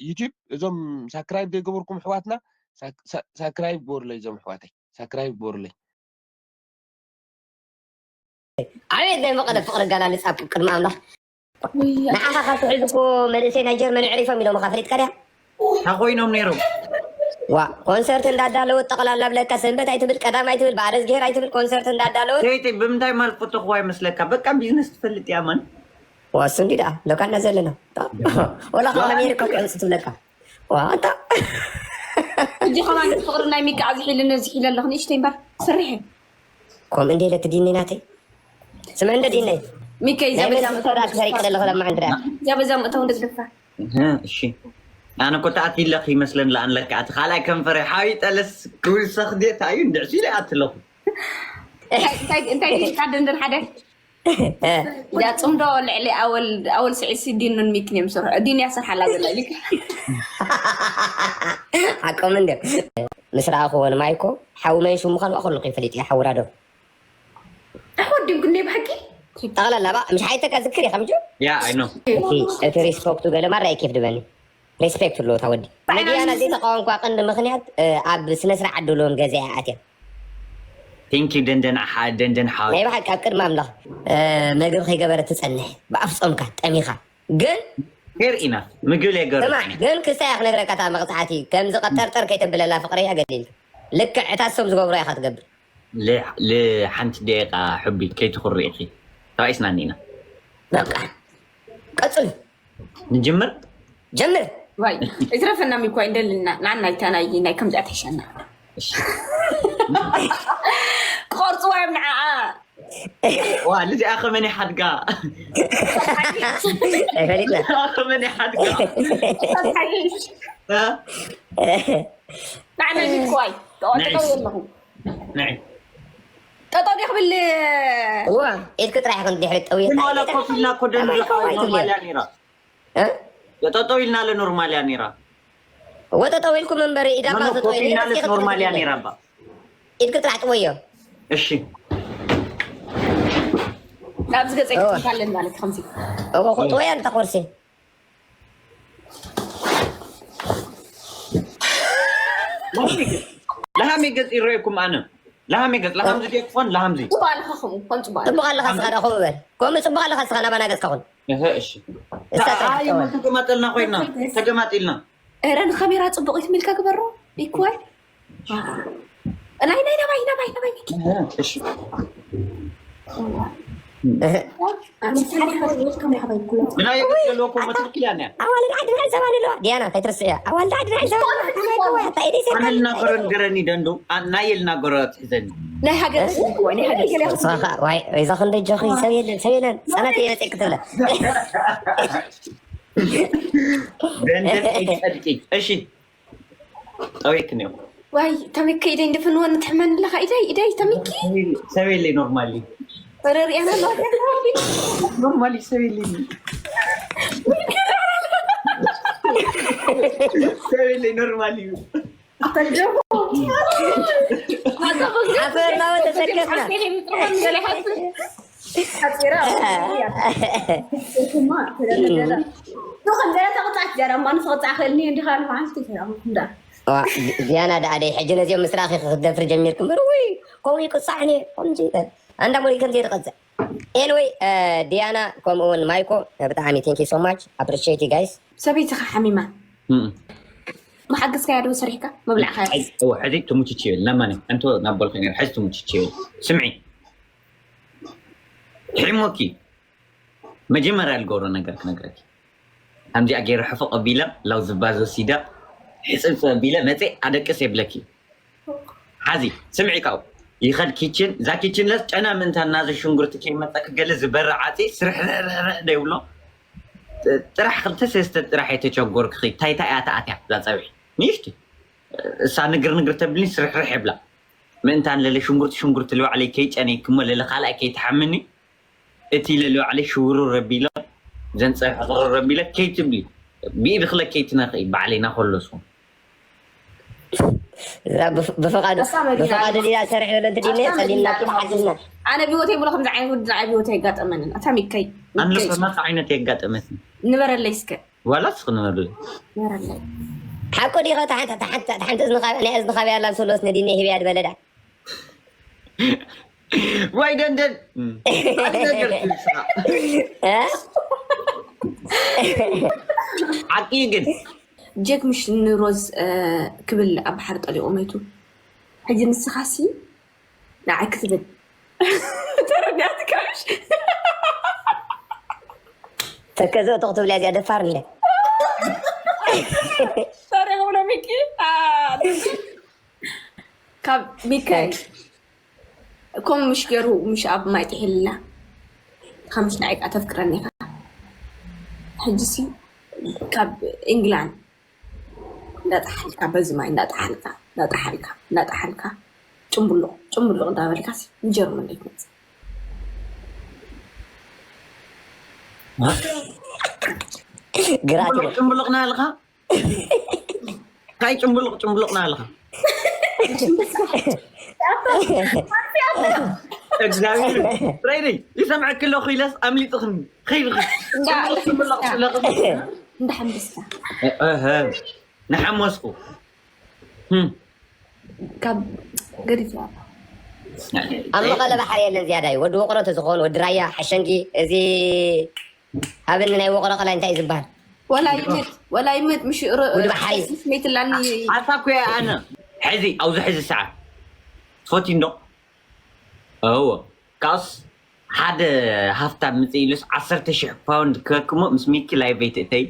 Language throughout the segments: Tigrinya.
ዩቲብ እዞም ሳክራይብ ዘይገበርኩም ኣሕዋትና ሳክራይብ ግበሩለይ። እዞም ኣሕዋተይ ሳክራይብ ግበሩለይ። ኣቤት ናይ መቐለ ፍቕሪ ኣገላልጻ ቅድሚ ኣምላኽ። ንዓኻ ካብ ትሕዝ እኮ መንእሰይ ናይ ጀርመን ዕሪፎም ኢሎም ካ ፈሊጥካ ድያ? እንታይ ኮይኖም ነይሮም? ዋ ኮንሰርት እንዳዳለወ ጠቕላላ ብለካ ሰንበት ኣይትብል ቀዳም ኣይትብል በኣረዝግሄር ኣይትብል ኮንሰርት እንዳዳለወ ሰይቲ ብምንታይ ማል ፈተኽዋ ይመስለካ? በቃ ቢዝነስ ትፈልጥ እያ ማን። ዋ እሱ እንዲ ደኣ ሎካ እና ዘለና ወላ ካብ ኣሜሪካ ክዕምፅ ትብለካ ዋ ኣንታ ሕጂ ከማን ፍቕሪ ናይ ሚካ ኣብዚ ሒልኒ እዚ ሒለ ኣለኹ ንእሽተይ እምበር ስርሕ ከምኡ እንደ ኢለ ትዲኒ ናተይ ስምዕ እንደ ዲነይ ሚከይ ናይ ዘበዛ መን ሰራ ትሰሪቅ ዘለኹ ለማዓንቲ ደኣ ዘበዛ ምእተው እንደ ዝደፋ እህ፣ እሺ ኣነ እኮ ተኣትይለኺ ይመስለን ለኣንለካ ኣቲ ካልኣይ ከንፈረ ሓቢጠለስ ክውሰኽ ድታ እዩ እንድዕሲ ኢለ ኣትለኹ እንታይ እንታይ ዲካ ድንድን ሓደ እዛ ፅምዶ ልዕሊ ኣወል ኣወል ስዒድ ሲ ዲኑን ሚክን እዮም ስርሑ ዲን ያሰርሓላ ዘላ ኢልካ ሓቆም እንደ ምስ ረኣኽዎ ንማይኮ ሓዊ መን ሽሙ ምዃኑ ከሉ ከይፈሊጥ እየ ሓውራዶ ኣወዲም ግን ናይ ብሓቂ ጠቕላላ ባ ምሽ ሓይተካ ዝክር ኢኻ ምጆ ያ ኣይ ኖ እቲ ሪስፖክቱ ገለ ማራ ኬፍ ድበኒ ሬስፔክት ኣለዎ ታወዲ ሚድያና ዘይተቃወምኳ ቀንዲ ምክንያት ኣብ ስነ ስርዓት ደለዎም ገዛ እያ ኣትያ ቴንኪ ደንደን ሓ ደንደን ሓ ናይ ብሓቂ ኣብ ቅድሚ ኣምላኽ መግቢ ከይገበረ ትፀንሕ ብኣፍ ፆምካ ጠሚኻ ግን ፌር ኢናፍ ምግቢ ለይገሩ ስማዕ ግን ክስታይ እያ ክነግረካ እታ መቕፃዕቲ ከምዚ ቀጠርጠር ከይተብለላ ፍቅረያ ገሊልካ ልክዕ እታ እሶም ዝገብሮ ኢኻ ትገብር ልሓንቲ ደቂቃ ሕቢ ከይትኽሪ ኢኺ ተባኢስና እኒና በቃ ቀፅሉ ንጅምር ጀምር ዋይ እዝረፈና ሚኳ እንደልና ናና ይታ ናይ ናይ ከምዚኣ ተሸና ክቆርፅዋ እዮም ንዓኣ ዋ ልዚኣ ከመን ሓድጋ ኣይፈሊጥና ከመን ሓድጋ ንዓና ሚኳይ ተቆጥጠው ኣለኹ ንዒ ጠጠው ዲክ ብል እዋ ኢድክ ጥራሕ ይኹን ድሕሪ ጠውየ ግን ዋላ ኮፍ ኢልና እኮ ደንድራ ኖርማል እያ ነይራ እ? ጠጠው ኢልና ለ ኖርማል እያ ነይራ ወጠጠው ኢልኩም እምበር ኢዳማ ኖ ኮፍ ኢልና ለ ኖርማል እያ ነይራ እባ ኢድክ ጥራሕ ጥወዮ እሺ ናብዚ ገፀ ይክትካለን ማለት ከምዚ እወ ጥወያ እንተ ኮርሲ ለሃሚ ገፅ ይረየኩም ኣነ ለሃሚ ገፅ ለሃምዚ ደ ክኾን ለሃምዚ ፅቡቅ ኣለካ ከምኡ ከም ፅቡቅ ኣለካ ፅቡቅ ኣለካ ስኻ ዳ ከምኡ በል ከምኡ ፅቡቅ ኣለካ ስኻ ናባና ገፅካ ኩን እህ እሺ ተገማጠልና ኮይና ተገማጢልና ኧረ ንካሜራ ፅቡቅ ይትሚልካ ግበሮ ይኮይ ናይ ናይ ናባይ ናባይ ናባይ ሚኪ እሺ ብናይ ዘለኩም መትክል ያነ ኣዋልድ ዓድና ዕዘባ ንለዋ ዲያና እንታይ ትርስዕ እያ ኣዋልድ ዓድና ዕዘባ ኣነ ልናገሮ ንገረኒ ደንዱ ናይ ልናገሮ ትሕዘኒ ናይ ሃገር ስልክ ወይ ናይ ሃገር ስልክ እዛ ክንደ ጆኺ ሰብ የለን ሰብ የለን ፀናት እየ መፅእ ክትብለ ደንደን ኣይትፀድቂ እሺ ጠዊክኒ ዋይ ተሚከ ኢደይ እንድፍንወ ንትሕመኒ ኣለኻ ኢደይ ኢደይ ተሚኪ ሰብ የለይ ኖርማሊ ረሪኣና ኣለዋ ኖርማሊ ሰብ የለይ ሰብ የለይ ኖርማሊ እዩ ኣፈርናወ ተሰከፍና ሓፂራ እያ። እኮ ከምዚኣ ተቕፃዕ ትዛረብ እማ ንክቕፃዕ ክእልኒ እንዲኻ ንመዓልቲ ትዛረብ እንዳ ዋ፣ ዲያና ደኣ ደይ ሕጂ ነዚኦም ምስ ረኣኺ ክትደፍሪ ጀሚርኪ እምበር ውይ ከምኡ ይቅፃዕኒ ከምዚ ይበል ኣንዳ ሙሉእ ከምዚ የትቐፅዕ ኤንወይ ዲያና ከምኡ እውን ማይኮ ብጣዕሚ thank you so much appreciate you guys ሰበይትኻ ሓሚማ መሓገዝካያ ዶ ሰሪሕካ መብላዕካ ሕዚ ትሙችች ይብል ለማኒ እንቶ ናብ በልኩ ነር ሕዚ ትሙችች ይብል ስምዒ ሕሞኪ መጀመርያ ዝገብሮ ነገር ክነግረኪ ከምዚኣ ገይረ ሕፍቕ ኣቢለ ላው ዝባዝ ወሲደ ሕፅብፅብ ኣቢለ መፀ ኣደቅስ የብለኪ ሓዚ ስምዒ ካብኡ ይኸድ ኪችን እዛ ኪችን ለስ ጨና ምእንታ እናዚ ሽንጉርቲ ከይመፀ ክገለ ዝበረ ዓፂ ስርሕርሕርሕ ደይብሎ ጥራሕ ክልተ ሰለስተ ጥራሕ የተቸጎርክኺ ታይታ እያ ተኣትያ እዛ ፀብሒ ንእሽቲ እሳ ንግር ንግር ተብልኒ ስርሕርሕ የብላ ምእንታ ንለለ ሽንጉርቲ ሽንጉርቲ ልባዕለይ ከይጨነይክሞ ለለ ካልኣይ ከይትሓምኒ እቲ ኢለ ልባዕለይ ሽውርር ኣቢለ ዘንፀርሒ ቅርር ኣቢለ ከይትብሊ ብኢድክለ ከይትነኽኢ ባዕለይ ናኮለስኹም ብፍቓዱ ዲና ሰርሕ ዘሎ እንት ዲነ ጸሊምና ተሓግዝና ኣነ ብህይወተይ ብሎ ከምዚ ዓይነት ውድድር ኣብ ህይወት ኣይጋጠመንን ኣታ ሚከይ ኣነ ከማካ ዓይነት የጋጠመትኒ ንበረለይ እስከ ዋላስ ክንበል ነረለይ ሓቁ ዲኸ? ተሓንቲ እዝንኻ ናይ እዝንኻ ብያላ ሰሎስ ነዲነ ሂብያ ዝበለዳ ወይ ደንደን ሓደ ነገር ትብል ስራ። ሓቂ ግን ጀክ ምሽ ንሮዝ ክብል ኣብ ባሕሪ ጠሊቑ መይቱ። ሕጂ ንስኻሲ ንዓይ ክትብል ተረዳእትካ ምሽ? ተከዘ ተክትብላ እዚኣ ደፋር እንደ ሰሪ ብሎ ሚኪ ካብ ሚካኤል ከምኡ ምሽ ገይሩ ምሽ ኣብ ማይ ጥሒልና ሓሙሽተ ደቂቃ ተፍቅረኒ ኢኻ። ሕጂሲ ካብ ኢንግላንድ እንዳጠሓልካ በዚ ማይ እንዳጠሓልካ እንዳጠሓልካ እንዳጠሓልካ ጭምብሉቕ ጭምብሉቕ እንዳበልካስ ንጀርመን ዘይትመፅእ ግራት ጭምብሉቕ ናልካ ካይ ጭምብሉቕ ጭምብሉቕ ናልካ እግዚኣብሔር ረይደይ ይሰምዐኪ ኣለኹ ኢለስ ኣምሊጥኽኒ ኸይድኺ ጭምብሉቕ ጭምብሉቕ ስለኽኒ እንዳሓምበስካ ንሓመስኩ ካብ ገዲፍ ኣብ መቐለ ባሕሪ የለን ዝያዳይ ወዲ ውቕሮ ተዝኸውን ወዲ ራያ ሓሸንጊ እዚ ሃብኒ ናይ ውቕሮ ቀላይ እንታይ እዩ ዝበሃል ወላ ይመት ወላ ይመት ምሽ ወዲ ባሕሪ ስሜትላኒ ኣታ ኮ ኣነ ሕዚ ኣብዚ ሕዚ ሰዓት ትፈትዩ እንዶ እዎ ካስ ሓደ ሃፍታም ምፅእ ኢሉስ ዓሰርተ ሽሕ ፓውንድ ክበክሞ ምስ ሚኪ ላይቨይ ትእተይ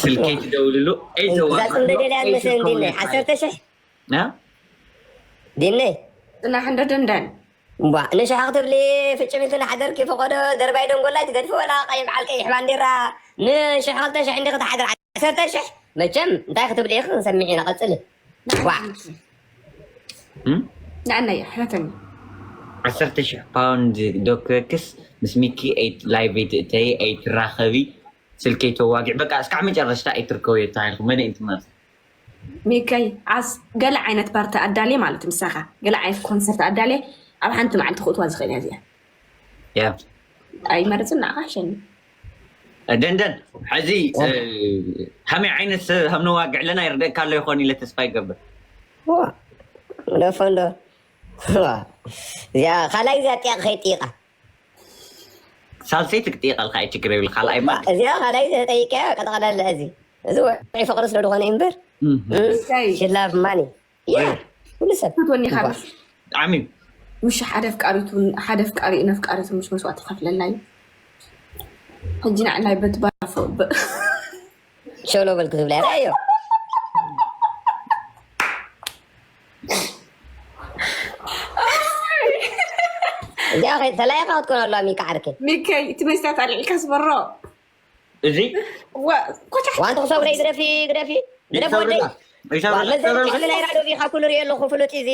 ስልከይ ትደውልሉ እዛ ፅምበደልያ መስለ እንዲነ ዓሰርተ ሽሕ ዲነ ፅናሕ እንዶ ደንዳን እምቧ ንሽሕ ክትብሊ ፍጭም ኢልቲ ናሕደርኪ ፈቆዶ ደርባይ ደንጎላይ ትገድፊ ወላ ቀይ በዓል ቀይሕ ባንዴራ ንሽሕ ክልተ ሽሕ እንዲ ክትሓድር ዓሰርተ ሽሕ መቸም እንታይ ክትብሊ ኢኺ ክንሰምዕ ኢና ቀፅሊ ዋ ንዓናይ ሕተኒ ዓሰርተ ሽሕ ፓውንድ ዶ ክበክስ ምስ ሚኪ ላይቭ ኣይትእተይ ኣይትራኸቢ ስልከይ ተዋጊዕ በቃ እስካዕ መጨረሽታ ኣይትርከብዮ ተባሂልኩም መን እዩ ትመርፅ ሚከይ ዓስ ገለ ዓይነት ፓርቲ ኣዳልየ ማለት ምሳኻ ገለ ዓይነት ኮንሰርት ኣዳልየ ኣብ ሓንቲ መዓልቲ ክእትዋ ዝኽእል እያ እዚኣ ያ ኣይመርፅን ንዓኻ ሸኒ ደንደን ሕዚ ከመይ ዓይነት ሰብ ከም ነዋግዕ ለና ይርደእካ ኣሎ ይኾን ኢለ ተስፋ ይገብር ደፈንዶ እዚኣ ካልኣይ ግዜ ኣጥያቕ ከይጥይቃ ሳልሰይቲ ክጥይቀልካ ኣይችግር ይብል ካልኣይ ማ እዚኣ ካልኣይ ግዜ ተጠይቀያ ቀጠቐለለ እዚ እዚ ወዒ ፍቕሪ ስለ ዝኾነ እምበር ሽላፍ ማኒ ያ ኩሉ ሰብ ትወኒኻ ብጣዕሚ እዩ ምሽ ሓደ ፍቃሪቱ ሓደ ፍቃሪ ነፍቃሪቱ ምሽ መስዋዕት ይኸፍለላ እዩ ሕጂ ንዕላይ በቲ ባፎ ሸሎ በል ክትብላ ራዮ እዚኣ ተላይካ ክትኮን ኣለዋ ሚካ ዓርከይ ሚከይ እቲ መስትያት ኣልዒልካ ስበሮ እዚ ኮቻ ዋንተ ክሰብረይ ግደፊ ግደፊ ግደፊ ወደይ ይሰብርላ ይሰብርላ መዘርግሒ ናይ ራዶቪ ካብ ኩሉ ሪኦ ኣለኹ ፍሉጥ እዚ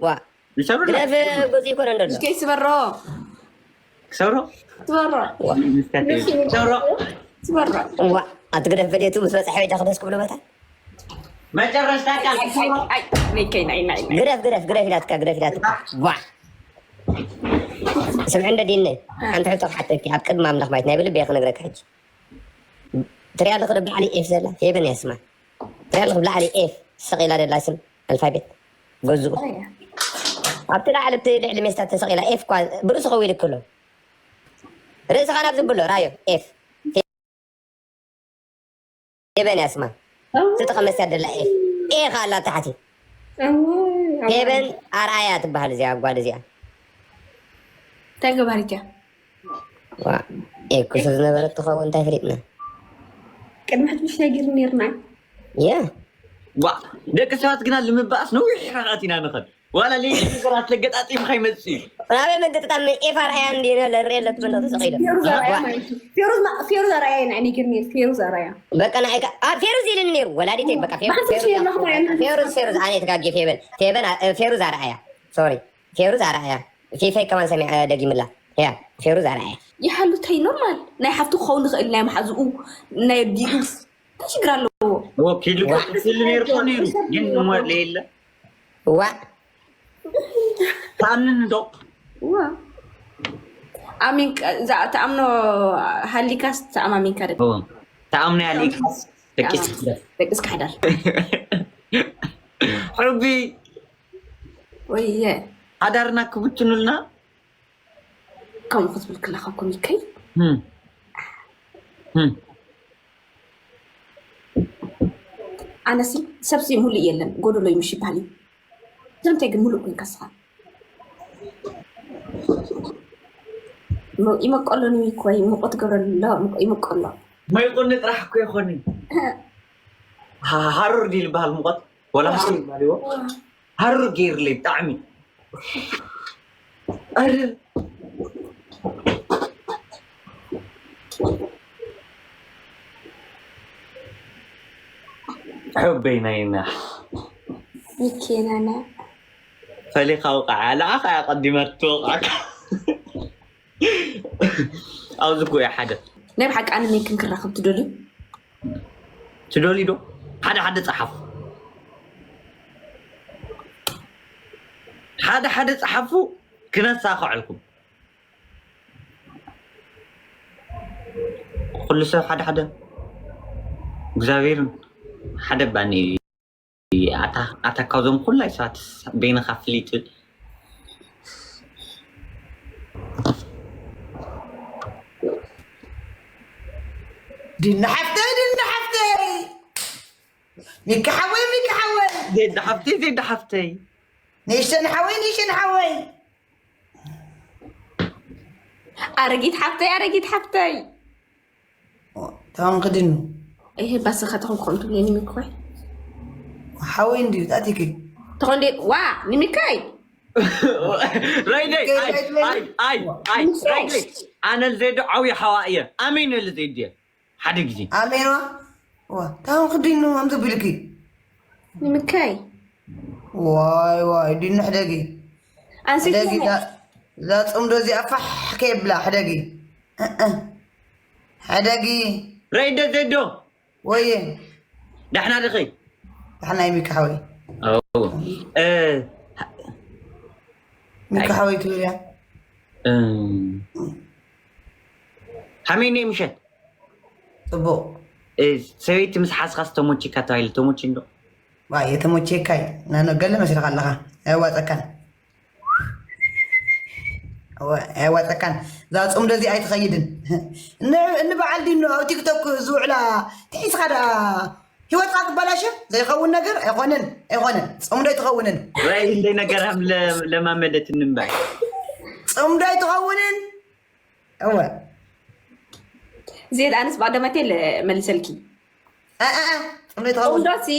ዋ ይሰብርላ ግደፍ ጎዚ ይኮነ እንደሎ ከይ ስበሮ ክሰብሮ ስበሮ ሰብሮ ስበሮ ዋ ኣቲ ግደፍ በዴቱ ምስ በፅሐ ቤታ ክደስ ክብሎ መታ መጨረሽታ ቃል ክሰብሮ ሚከይ ናይ ናይ ናይ ግደፍ ግደፍ ግደፍ ኢላትካ ግደፍ ኢላትካ ዋ ስምዒ እንደ ዲነ ሓንቲ ሕቶ ክሓተኪ ኣብ ቅድሚ ኣምላኽ ማየት ናይ ብልቢ ክነግረካ ሕጂ ትሪያ ኣለኹ ዶ ብላዕሊ ኤፍ ዘላ ፌበን እያ ስማ ትሪያ ኣለኹ ብላዕሊ ኤፍ ሰቂላ ደላ ስም ኣልፋቤት ገዝኡ ኣብቲ ላዕሊ ኣብቲ ልዕሊ ሜስታ ተሰቂላ ኤፍ እኳ ብርእሱ ከው ኢልክሎ ርእስኻ ናብ ዝብሎ ራዮ ኤፍ ፌበን እያ ስማ ትጥቐመስ እያ ደላ ኤፍ ኤ ኸኣ ኣላ ታሕቲ ፌበን ኣርኣያ ትበሃል እዚኣ ጓል እዚኣ እንታይ ገባሪት እያ ዋ ኤ ክሱ ዝነበረት ትኸውን እንታይ ፍሊጥና ቅድሚ ሕትምሽ ነጊር ነርና የ ዋ ደቂ ሰባት ግና ንምባእስ ነዊሕ ርሕቐት ኢና ንኸድ ዋላ ሌሊ ነገራት ለገጣጢም ከይመጽእ እዩ ናበይ መገጣጣሚ ኤፍ ኣርኣያ እንዲ ለርኢ ኣለቱ መለቱ ተሰቂሉ ፌሩዝ ኣርኣያ ማለት እዩ። ፌሩዝ ማ- ፌሩዝ ኣርኣያ ኢና ነጊር ነር ፌሩዝ ኣርኣያ በቃ ንዓይ ከ- ኣብ ፌሩዝ ኢልን ነይሩ ወላዲተይ በቃ ፌሩዝ ማዕተብ ፌሩዝ ፌሩዝ ፌሩዝ ፌሩዝ ኣነ ተጋጌ ፌበን ፌበን አ- ፌሩዝ ኣርኣያ ሶሪ ፌሩዝ ኣርኣያ ፊፈይ ከማን ሰሚዐ ደጊምላ ያ ፌሩዝ ኣርኣያ ይሓሉ እንታይ ኖርማል ናይ ሓፍቱ ክኸውን ንኽእል ናይ መሓዝኡ ናይ ኣዲኡ እንታይ ሽግር ኣለዎ ወኪሉ ክፍል ነይሩ እኮ ነይሩ ግን እሞ የለ ዋ ታምን ዶ ዋ ኣሚን። ትኣምኖ ሃሊካስ ተኣማሚንካ ደቂ ተኣምኖ ያሊካስ ደቂስ ክሕደር ደቂስ ክሕደር። ሕቢ ወየ ሓዳርና ክብትኑልና ከምኡ ክትብል ክላኸኩም ይከይ ኣነሲ ሰብሲ ሙሉእ የለን፣ ጎደሎ እዩ ምሽ ይበሃል እዩ። ስለምንታይ ግን ሙሉእ ኮንካ ስኻ? ይመቀሎ ንሚክ ወይ ምቆ ትገብረሉ ኣሎ። ይመቀሎ መይቁኒ ጥራሕ እኮ ይኮኒ። ሃሩር ድዩ ዝበሃል ሙቐት? ወላ ሃሩር ይበሃል ይዎ? ሃሩር ገይርለይ ብጣዕሚ። ኣረ ሕበይ ናይና ሚኬናና ፈሊኻ ውቃዓ ለኣኻ እያ ቀዲማ ትወቃዕካ። ኣብዚ እኮ እያ ሓደ ናይ ብሓቂ ኣነ ሚክን ክራኸብ ትደልዩ? ትደልዩ ዶ? ሓደ ሓደ ጸሓፉ፣ ሓደ ሓደ ጸሓፉ ክነሳኸዐልኩም። ኩሉ ሰብ ሓደ ሓደ እግዚኣብሔርን ሓደ ባኒ ኣታ ኣታ ካብዞም ኩላይ ሰባት በይንኻ ፍሊጥ ድና ሓፍተይ ድና ሓፍተይ ሚካ ሓወይ ሚካ ሓወይ ዜዳ ሓፍተይ ዜዳ ሓፍተይ ንእሽተን ሓወይ ንእሽተን ሓወይ ኣረጊት ሓፍተይ ኣረጊት ሓፍተይ ታውን ክድኑ ይሄ ባስኻ ተኾን ክኾን ትብለኒ ሚኮይ ሓወይ እንድዩ ጣቲኪ ተኾን ዴ ዋ ንሚካይ ረይደይ ኣይ ኣይ ኣይ ኣይ ረይደይ ኣነ ልዘይዶ ዓብዪ ሓዋ እየ ኣሜን ልዘይድየ ሓደ ግዜ ኣሜዋ ታውን ክድኑ ኣምዘ ቢልኪ ንምካይ ዋይ ዋይ ድኑ ሕደጊ ኣንስቲ ሕደጊ እዛ ፅምዶ እዚኣ ፋሕ ከየብላ ሕደጊ ሕደጊ ረይደ ዘዶ ወየ ዳሕና ድኺ ዳሕና እዩ ሚካ ሓወይ እ፣ ሚካ ሓወይ ትብል እያ እም፣ ሓሜን እየ ምሸት ፅቡቅ እ፣ ሰበይቲ ምስ ሓዝካ ዝተሞችካ ተባሂሉ ተሞች እንዶ ዋ የተሞቼካይ ናኖ ገለ መስለካ ኣለካ ኣያዋፀካን ኣያዋፀካን እዛ ፅምዶ እዚ ኣይትኸይድን ን- ንበዓል ዲኖ ኣብ ቲክቶክ ዝውዕላ ትሒዝካ ደኣ ህይወትካ ክበላሸ ዘይኸውን ነገር ኣይኮነን ኣይኮነን ፅምዶ ኣይትኸውንን ወይ እንደይ ነገር ሃም ለ- ለማመደት እንምባይ ፅምዶ ኣይትኸውንን እወ ዜድ ኣነስ ብቀደመቴ መሊሰልኪ እ፣ እ፣ እ፣ ፅምዶ ኣይትኸውን ቁንዶሲ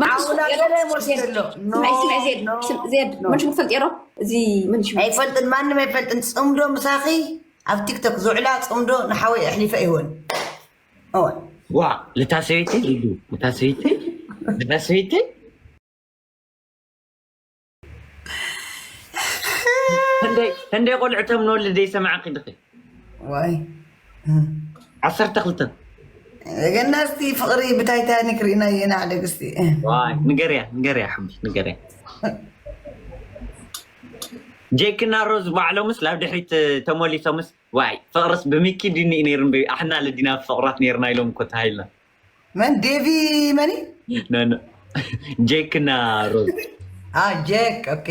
ዓውላ ገለ ሞልሲ ዘሎ ኖ ስማይ ስማይ ዜድ ኖ፣ ስም- ዜድ ኖ። መን ሽሙ ትፈልጥ ሮ እዚ መን ሽሙ ኣይፈልጥን ማንም ኣይፈልጥን ፅምዶ ምሳኺ ኣብ ቲክቶክ ዝውዕላ ፅምዶ ንሓወይ ኣሕሊፈ ይህወን እወ ዋ ልታ ሰበይተይ ኢሉ ልታ ሰበይተይ ልታ ሰበይተይ ህንደይ ህንደይ ቆልዕቶም ንወልድ ዘይሰማዕኪ ድኺ ዋይ ዓሰርተ ክልተ ገና እስቲ ፍቅሪ ብታይታኒክ ርኢናዮ ኢና ሓደ ግስቲ ዋይ ንገርያ ንገርያ ሓምቢ ንገርያ ጄክና ሮዝ ባዕሎምስ ላብ ድሕሪት ተመሊሶምስ ዋይ ፍቅርስ ብሚኪ ድኒ ነይሩ ንበይ ኣሕና ለዲና ፍቅራት ነይርና ኢሎም እኮ ተሃይልና መን ዴቪ መኒ ነነ ጄክና ሮዝ አ ጄክ ኦኬ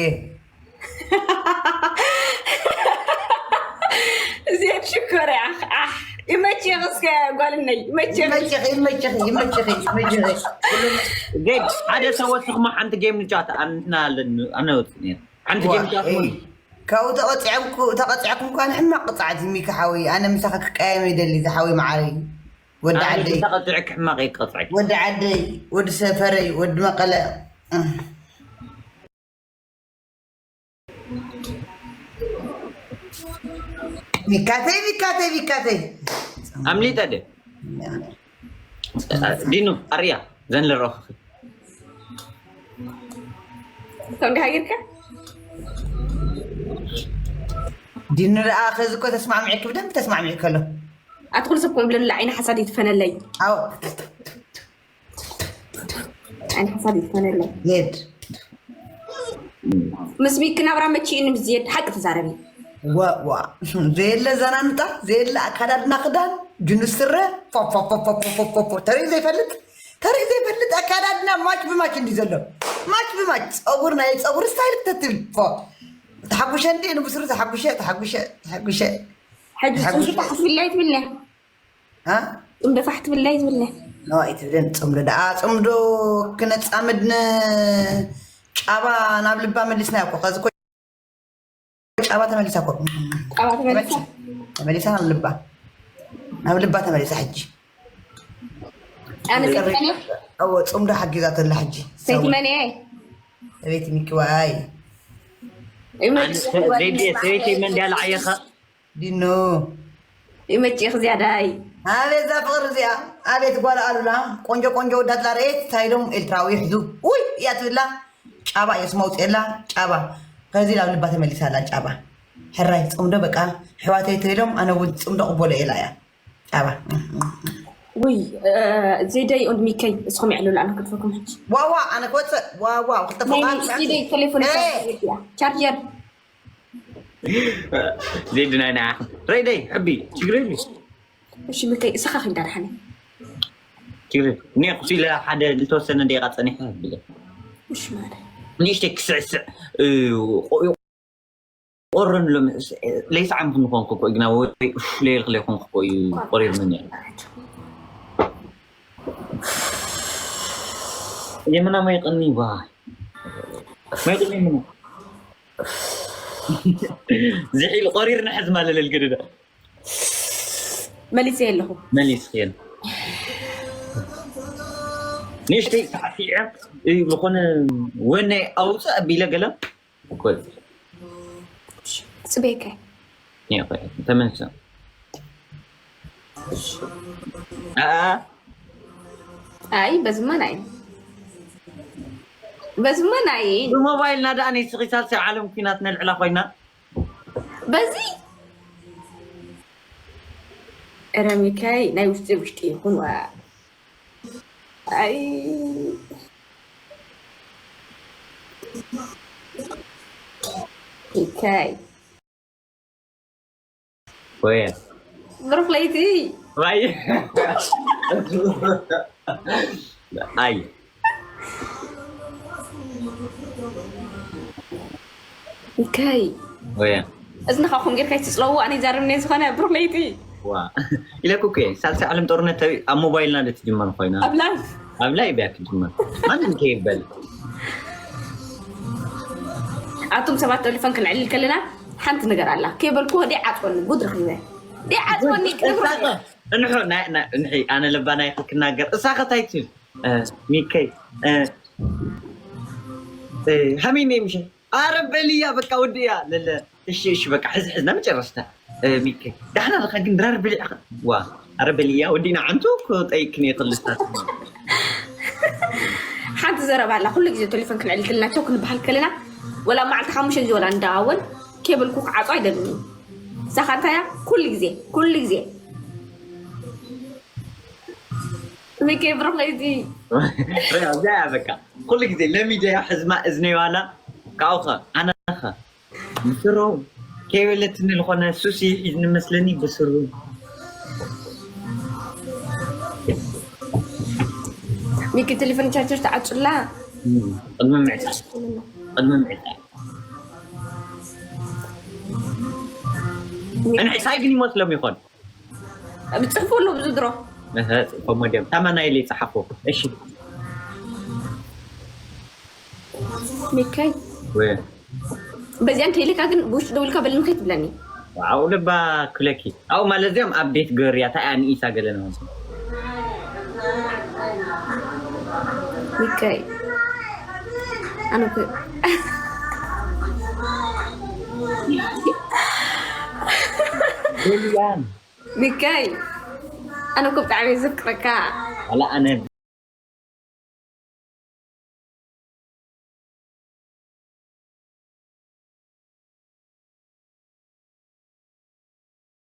ዜድ ሽኮር እያ። ኣሕ፣ ይመችኽ እስከ ጓልነይ፣ ይመችኽ። ይመችኺ ይመችኺ ይመችኺ ይመችኺ ዜድ ሓደ ሰብ ወስኽማ ሓንቲ ጌም ንጫወት ኣንትና ኣለና ኣነ ወፅእ ነይረ ሓንቲ ጌም ንጫወት ካብኡ ተቐፂዐምኩ ተቐፂዐኩም ኳን ሕማቅ ቅፅዓት ሚኪ ሓወይ ኣነ ምሳኻ ክቀያየም ይደሊ ዝሓወይ መዓረይ ወዲ ዓደይ ተቐፅዐ ክሕማቕ ይቀፅዐ ወዲ ዓደይ ወዲ ሰፈረይ ወዲ መቐለ ሚካተይ ሚካተይ ሚካተይ ኣምሊጠ ደ ዲኑ ኣርያ ዘን ልረኽኺ ከምዲ ሃጊርካ ዲኑ ደኣ ከዚ እኮ ተስማዕሚዕኪ ብደንብ ተስማዕሚዕ ከሎ ኣቲ ኩሉ ሰብ ከም ብለላ ዓይኒ ሓሳድ ይትፈነለይ ኣው ዓይኒ ሓሳድ ይትፈነለይ ዜድ ምስ ሚኪ ናብራ መቺእኒ ምስ ዝየድ ሓቂ ተዛረቢ ዋዋ፣ ዘየለ ዘናንጣ፣ ዘየለ ኣካዳድና ክዳን፣ ጅንስ ስረ፣ ፎፎፎፎፎፎፎፎ። ተሪኡ ዘይፈልጥ፣ ተሪኡ ዘይፈልጥ ኣካዳድና ማች ብማች እንዲ ዘሎ። ማች ብማች፣ ጸጉር ናይ ጸጉር ስታይል ክተትብል። ፎ። ተሓጉሸ እንዲ ንብስሩ ተሓጉሸ፣ ተሓጉሸ፣ ተሓጉሸ። ሕጂ ተሓጉሸ። ጽምዶ ፋሕ ትብለይ ትብለ። ሃ? ጽምዶ ፋሕ ትብለይ ትብለ። ኖ ኣይትብልን። ጽምዶ ደኣ፣ ጽምዶ ክነጻምድ ን ጫባ ናብ ልባ መሊስና እኮ። ከዚ እኮ ጫባ ተመሊሳ እኮ። ጫባ ተመሊሳ? ተመሊሳ ናብ ልባ። ናብ ልባ ተመሊሳ ሕጂ። ኣነ ሰይቲ መን እየ? እዎ፣ ጽምዶ ሓጊዛቶ ኣላ ሕጂ። ሰይቲ መን እየ? ሰበይቲ ሚኪዋይ። ይመችሽ ዘይድየ ሰበይቲ መን ድያ ለዓየኻ? ዲኖ። ይመችኽ ዝያዳይ። ኣቤት እዛ ፍቕሪ እዚኣ፣ ኣቤት ጓል ኣሉላ፣ ቆንጆ ቆንጆ ወዳት ላርኤት፣ እንታይ ኢሎም ኤርትራዊ ይሕዙ? ውይ እያ ትብላ። ጫባ እየ ስም ኣውፅኤላ፣ ጫባ። ከዚ ናብ ልባ ተመሊሳ ኣላ፣ ጫባ። ሕራይ፣ ጽምዶ በቃ፣ ኣሕዋተይ ተይሎም፣ ኣነ እውን ጽምዶ ቅበሎ እየ ኢላ እያ። ጫባ። ውይ፣ እ፣ ዘይደይ ኦንድ ሚከይ፣ እስኹም ይዕልሉ፣ ኣነ ክድፈኩም ሕጂ። ዋዋ፣ ኣነ ክወፅእ፣ ዋዋ፣ ክልተ ናይ ፎቃት፣ ሲደይ ቴሌፎን ኤ! ቻርጀር። ቻርጀር። ዜድናይ ንዓኻ ረይደይ ሕቢ ችግር የብሉ። እሺ፣ ሚከይ፣ እስኻ ክንዳ ደሓነ። ችግር የብሉ። እኔ ቁስ ኢለ ሓደ ዝተወሰነ ደቂቃ ጸኒሐ ብለ እሺ፣ ማለት። ንእሽተይ ክስዕስዕ እ፣ ቆ- ቆርን ሎም ለይሰዓም ክንኾን ክኮ ግና ወይ ኡፍ ለይል ክለይኮን ክኮ እዩ ቆሪርኒ። የምና ማይ ቀኒ ዋ ማይ ቀኒ ምና ዝሒል ቆሪር ንሕዝ ማለለል ግድዳ መሊሰ ኣለኹ። መሊስ ኸን ንእሽተይ ሳዕሲዐ ዝኾነ ወነይ ኣውፅእ ኣቢለ ገለ ኮዝ ጽበየከ። ተመልሰ። ኣኣ ኣይ፣ በዝማ ናይ በዝማ ናይ ብሞባይልና ደኣ ንስኺ ሳልሳይ ዓለም ኩናት ነልዕላ ኮይና። በዚ እረ ሚካይ ናይ ውሽጢ ውሽጢ ይኹን ዋ። ኣይ ሚካይ ወይ ብሩኽ ለይቲ። ወይ ኣይ ሚካይ ወይ እዝንኻ ኹም ጌርካ ይትፅለዎ ኣነ ይዛረብ እኔ ዝኾነ ብሩኽ ለይቲ። ዋ ኢለኩ እኮ እየ። ሳልሳይ ዓለም ጦርነት ኣብ ሞባይልና ዶ ትጅመር ኮይና? ኣብ ላይፍ ኣብ ላይቭ እያ ክትጅመር። ማንም ከይበል ኣቱም ሰባት ቴሌፎን ክንዕልል ከለና ሓንቲ ነገር ኣላ። ኬበልኩ ወዲ ዓፅወኒ ጉድ ረኺበ። ዲ ዓፅወኒ ክብሩ እሳኸ እንሖ ናይ ናይ እንሒ ኣነ ለባ ናይ ክናገር እሳኸ ታይ ትብል? እ፣ ሚከይ እ፣ እ፣ ሃሚመይ ምሽ ኣረ በልያ በቃ ወድያ ለለ እሺ እሺ በቃ ሕዚ ሕዝና መጨረስታ እ፣ ሚከይ ዳሕና ለካ ግን ድራር ብሊዕኻ ዋ ኣረ በልያ ወዲና ዓንቱ ክጠይቅን እየ ክልስታት ሓንቲ ዘረባ ኣላ። ኩሉ ግዜ ቴሌፎን ክንዕልል ከለና ቸው ክንበሃል ከለና ወላ መዓልቲ ሓሙሽተ ግዜ ወላ እንዳዋወል ኬብልኩ ክዓጾ ኣይደልን እዩ። እሳኻ እንታይ እያ? ኩሉ ግዜ ኩሉ ግዜ ሚኪ ብሩኽ ለይቲ እዚኣ በቃ ኩሉ ግዜ ለሚደያ ሕዝማ እዝነይ ዋላ ካብኡኸ ኣነኸ ብስሩ ከይበለትኒ ዝኾነ ሱሲ ሒዝኒ መስለኒ ብስሩ ሚኪ ቴሌፎን ቻርጀር ተዓጹላ ቅድሚ ምዕጻ ቅድሚ ምዕጻ እንሕሳይ ግን ይመስሎም ይኾን ብጽሕፉ ኣሎ ብዙ ድሮ እህ፣ ጽፎ ሞዲዮም ታማናይ ኢለ ይጽሓፎ እሺ ሚካይ ወይ በዚያን ከይልካ ግን ብውሽጢ ደውልካ በልኒ ከይትብለኒ ዋው ልባ ክለኪ ኣው ማለት እዚኦም ኣብ ቤት ገርያ ታይ ኣንኢሳ ገለ ነው ሚካይ ኣነ እኮ ያን ሚካይ ኣነ እኮ ብጣዕሚ ዘፍቅረካ ዋላ ኣነ